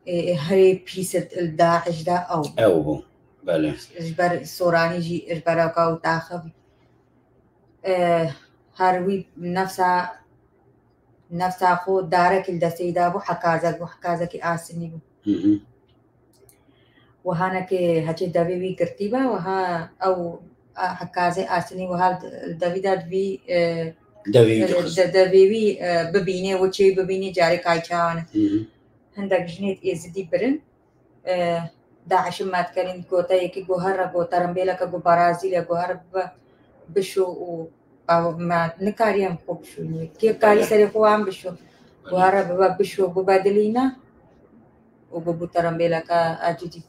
ê, ê, herê pîs li DAIŞ de ew bû. Ew bû, belê. Ji ber Soranî jî, ji ber ewka û taxivî. E, her wî nefsa, nefsa xwe darekî li destê wî dabû, hekazek bû, hekazekî asinî bû. Hı hı. Wihanekê heçê devê wî girtî be, wiha ew, a, hekazê asinî wiha li devî de divî, e, Devê wî e, dixist. de-, devê wî, e, bibînê, wiçê wî bibînê, carê kayî çawa ne. Hı hı. Hindek jinê êzidî birin. E, DAIŞ'in me dikerîn, gote yekî guhere, go terembêleke go Barazîl e, guhere bibe, bişo û ew me nikarî em xwe bişûnî. Kê karî Belê. serê xwe wan bişo. Belê. Guhere bibe, bişo, bibedilîne û bibû terembêleke ecîdî.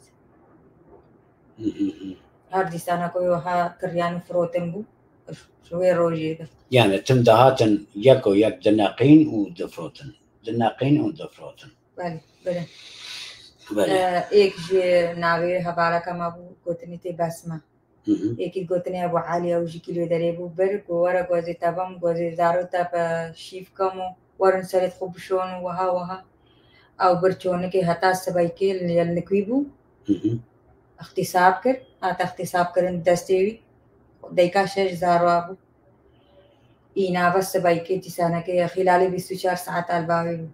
Hı hı hı. Her dîsana ku wiha kiryan û firotin bû, ji wê rojê de. Yani tim dihatin yek û yek dineqîn û difirotin. Dineqîn û difirotin. Belê, belê. Belê. Ee, êk ji navê hevaleka me bû, gotinî tê Besme. Hı hı. Êkî gotinê Ebû Elî, ew jî kî li wê derê bû, bir, ku were ku ez ê te bim, ku ez ê zaro te bi şîv kim û werin serê xwe bişon û wiha wiha. Ew bir çonikê heta sibeykê li, li wî bû. Hı hı. Îxtîsab kir, hate îxtîsab kirin destê wî. Deyka şeş zaro bû. Îna ve sibeykê dîsanekê xîlalê bîst û çar saeta li bavê bû.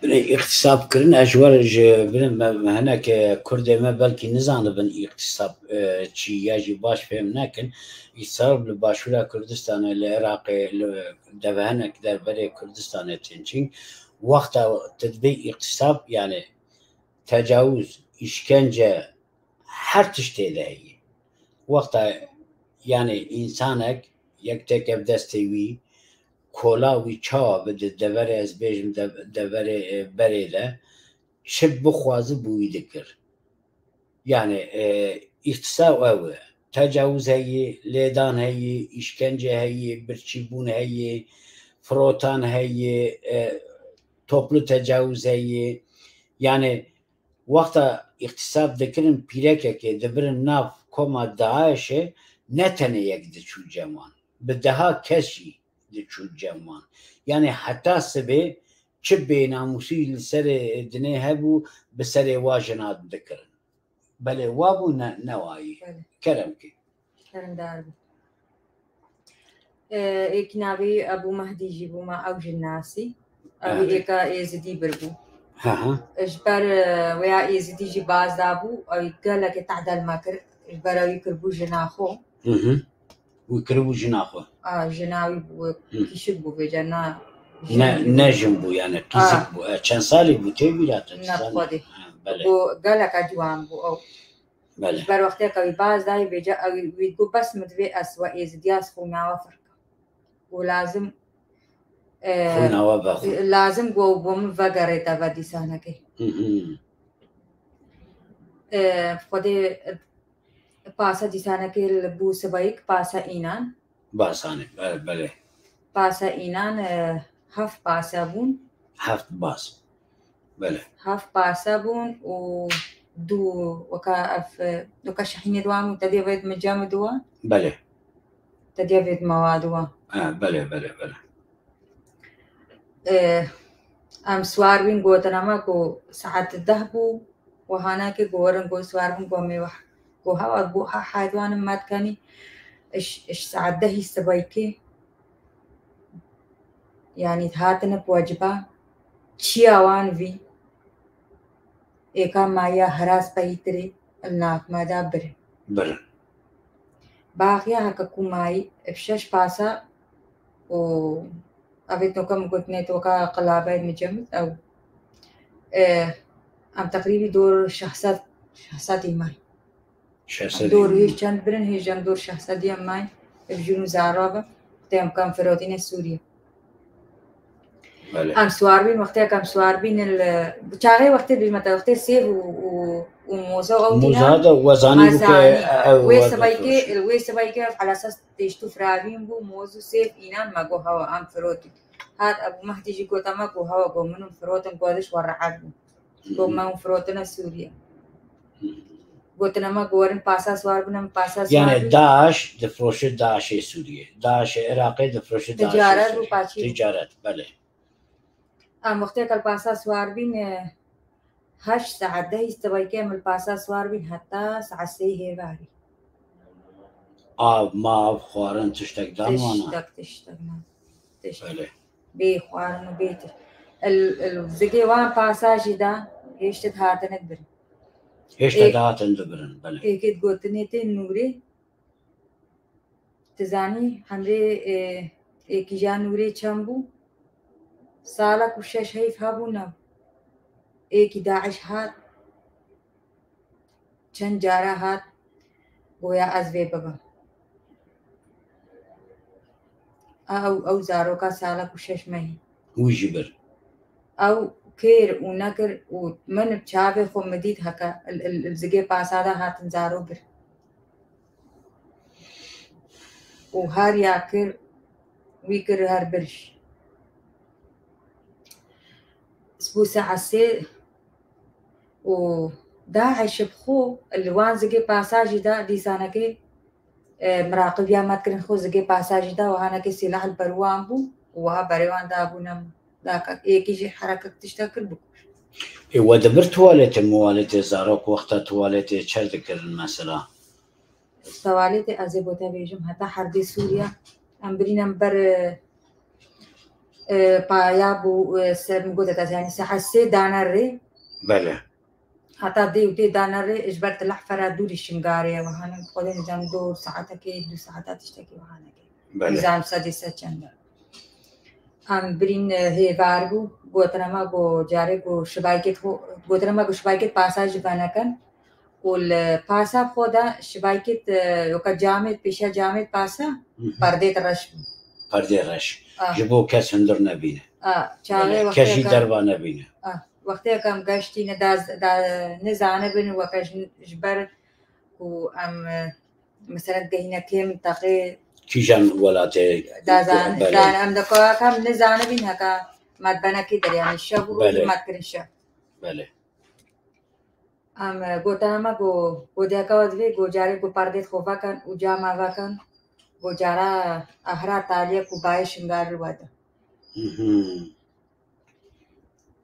Binê îxtisab kirin, ez ji we re ji binê me, me hinek, e, Kurdê me belkî nizanibin îxtisab, e, çi ya jî baş fêm nekin. Îxtisab li Başûra Kurdistanê, li Iraqê, li devehinek derberê Kurdistanê tên çîn. Wexta tu dibê îxtisab, yani tecawuz, îşkence, her tişt tê de heye. Wexta, yani, însanek yek têke bi destê wî, kola wî çawa bi di deverê, ez bêjim, de-, deverê, e, berê de, çi bixwazi bi wî dikir. Yani, e, îxtisab ew e. Tecawuz heye, lêdan heye, îşkence heye, birçîbûn heye, firotan heye, e, toplu tecawuz heye. Yani, wexta îxtisab dikirin, pîrekekê dibirin nav koma DAIŞ'ê, ne tenê yek diçû cem wan. Bi deha kes jî diçû cem wan. Yani heta sibê çi bênamûsî li serê dinê hebû, bi serê wa jina dikirin. Belê wa bû, ne, ne wayî. Belê. Kerem kê. Şermdar bû. E, êkî navê Ebû Mehdî jî bû, ma ew jin nasî. Ew Belê. êka Êzidî bir bû. Hı hı. Ji ber, e, wêya Êzidî jî baz dabû, ew gelekê tehdel me kir. Ji ber ew kiribû jina xwe. Hı hı. Wî kiribû jina xwe. A, jina wî bû, Hı. kîşik bû vêca, na Ne, jin bû. ne jin bû, yani qîzik A. bû. E, çend salî bû, tê bîra te, Ne dizanî? xwedê. Ha, belê. Bû geleka ciwan bû ew. Belê. Ji ber wextê ke wî baz dayî vêca, ew wî got, bes min divê ez we Êzidiya xwîna we firka. Û lazim, e, Xwîna we vexwe. lazim got, bo min vegerê te ve dîsanekê. Hı hı. E, Xwedê, e, pasa dîsanekê li bû sibayik pasa înan. Basanê, belê, belê. Pasa înan, e, heft pasa bûn. Heft bas. Belê. Heft pasa bûn û du weka ev, e, weka şehînê diwan bûn, te diya vêt mi cem diwan. Belê. Te diya vêt mewa diwan. Ha, belê, belê, belê. E, em siwar bîn, gotina me ku saet deh bû, wihanekê ku werin ku siwar bûn, ku em ê weh-, ku hewa bû, ha, heywanim me dikenî, iş, iş saet dehî sibaykê, yanî hatine bi weciba, çiya wan vî, êka maya hiras peyîtirê, li nav me de birin. Birin. Baxiya heke ku mayî, ev şeş pasa û evê toka min gotinê toka qilabeyê min cemit ew, e, em teqrîbî dor şeş sed, şeş sed î may. Şeş sed Em dor î may. hêj çend birin, hêj em dor şeş sed î may. Ev jin û zara bin, têm kam firotîne Sûriye. Belê. Em siwar bîn, wextê em siwar bîn, li, bi çaxê wextê bî, mete wextê sêv û, û, û moza û ew Moza tîna da wezanî bû ke Wezanî. ew Wê werde sibaykê, firoşî. wê sibaykê ev ala esas têşt û firabîn bû, moz û sêv înan me got, hewa, em firotî. Hat Ebû Mehdî jî gote me got, hewa, got, min hûn firotin, got, diş we rehet bû. Got, me hûn firotine Sûriye. Gotine me, got, werin pasa siwar bine, min pasa siwar Yani bîn. DAIŞ difiroşe DAIŞê Sûriye. DAIŞê Iraqê difiroşe DAIŞê Ticaret û Sûriye. paçî. Ticaret, belê. Em wextê ke li pasa siwar bîn, e, heşt saet, dehî sibaykê em li pasa siwar bîn heta saet sêyî hêvarî. Av, mav, xwarin, tiştek dan wana? Tiştek, tiştek ne. Tiştek. Belê. Bê xwarin û bê tişt. El, el, zikê wan pasa jî da, hêşt dihatine dibirin. Hêşt Ê- dihatin dibirin, belê. Êkê digotinê tê Nûrê. Tu zanî hemrê, e, êkîja Nûrê çend bû? Salek û şeş heyf hebû ne. Êkî DAIŞ hat. Çend cara hat, goya ez vê bibim. Ew, ew zaroka salek û şeş mehî. Wî jî bir. Ew kêr û nekir û min çavê xwe min dît heke, il, il, il zigê pasada hatin zaro bir. Û her ya kir, wî kir her bir jî. Ji bo saet sê û DAIŞ bi xwe li wan zigê pasajî de dîsanekê, e, miraqibiya me dikirin xwe zigê pasajî de wihanekê sîlah li ber wan bû û wiha berê wan dabûne min. Daka êkî jî herekek tiştek kir bikûr. Ê, we dibir tuwaletê, muwaletê zarok wexta tuwaletê çer dikirin mesela? Tuwaletê ez ê bo te bêjim, heta herbê Sûriye em birîne ber, e, e, paya bû, e, ser min gote te, yani saet sê dane rê. Belê. Heta dê û dê dane rê, ji ber Tilehfera dûrî Şingalê ye, wahane, xwedê nizam do saetekê, du saeta tiştekî wahanekê. Belê. Nizam sedê sed çend e. Em birîn, e, hêvar bû, gotina me got carê got şibaykêt xwe, gotina me got şibaykêt pasa ji venekin. Û li pasa xwe de şibaykêt, e, weke camêt, pêşiya camêt pasa, perdêt reş bû. Perdê reş. Ah. Ji bo kes hundir nebîne. Ah, çaxê wextê kes jî derva nebîne. Ah, wextê em geştîne da, da nizanibin weke ji, ji ber ku em, e, mesela gehîne kê mintaqê kîjan welatê da zan, zan em de ka em nizanibin heka me benekê derê, yani şev û rojî me kirin şev. Belê. Em, e, gotina me got, got diyeka we divê, got carê got perdêt xwe vekin û cama vekin, got cara ehra taliyek û bayê Şingalê wede.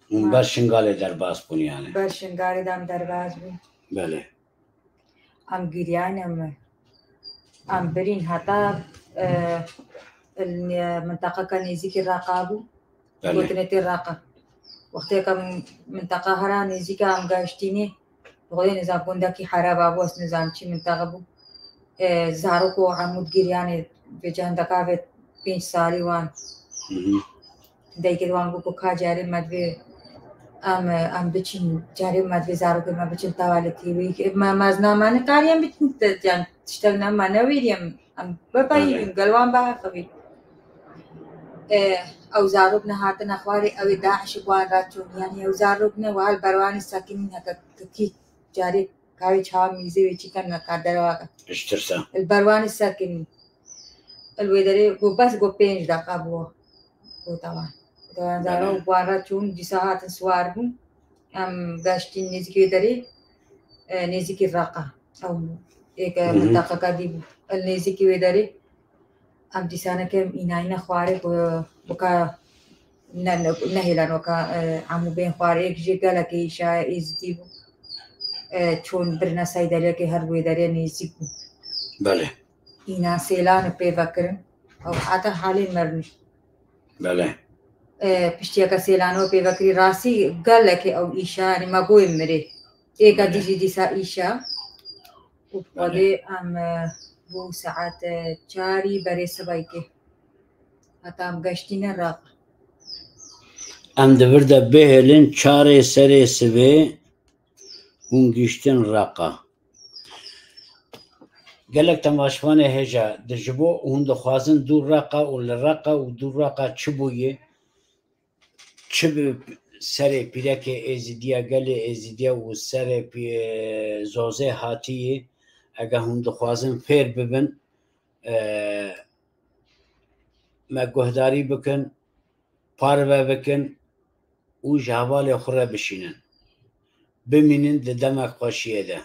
Hûn ber Şingalê derbas bûn yani. Ber Şingalê de em derbas bûn. Belê. Em giriyane me. Em birîn heta, e, il-, minteqeka nêzîkî Reqa bû. Belê. Gotinê tê Reqa. Wextê ke minteqa hera nêzîka em gaştînê, Xwedê nizam gundekî hereba bû, ez nizam çi minteqa bû. E, zarok û hemû giriyane vê cendeka vê pênc salî wan. Dayikê wan got ku ka carê me divê em, em biçin, carê me divê zarokê me biçin tawalekî wî. Me mezna me nikariyem biçin, te-, yan tiştek ne me newêriyem. Em bipeyivîn, gel wan biheqivîn. E, ew zarok nehatine xwarê, ew ê DAIŞ bi wan re çûn. Yanî ew zarok ne, wiha li ber wan ê sekinîn heke kekî carê kawê çawa mîzê wê çi ken me ka derewa ke. Ji tirsa. Li ber wan ê sekinîn. Li wê derê got bes got pênc deqa bû. Got tawan. Got tawan zarok bi wan re çûn, dîsa hatin siwar bûn. Em gaştîn nêzîkî wê derê, e, nêzîkî Reqa. Ew êk e, mintaqeka dî bû. El nêzîkî wê derê. Em dîsaneke em înayîne xwarê ku weka ne, ne, nehêlan weka, e, hemû bên xwarê. Êk jê gelekê îşa êzidî bû. E, çûn birine seydeliyekê her wê derê nêzîk bû. Belê. Înan sêlan û pê vekirin. Ew heta halê merinê. Belê. E, piştiyeke sêlan û pê vekirî rastî gelekê ew îşa, yanî me goyê mirê. Êka dî jî dîsa îşa. Û xwedê em, e, bû saet, e, çarî berê sibayî tê. Heta em geştîne Reqa. Em di vir de bihêlin çarê serê sibê hûn gihiştin Reqa. Gelek temaşvanê hêja di ji bo hûn dixwazin dû Reqa û li Reqa û dû Reqa çi bûye? Çi bi serê pîrekê Êzidiya, gelê Êzidiya û serê pî-, zozê hatiyê, ege hûn dixwazin fêr bibin, e, me guhdarî bikin, parve bikin û ji hevalê xwe re bişînin. Bimînin di demek xweşiyê de.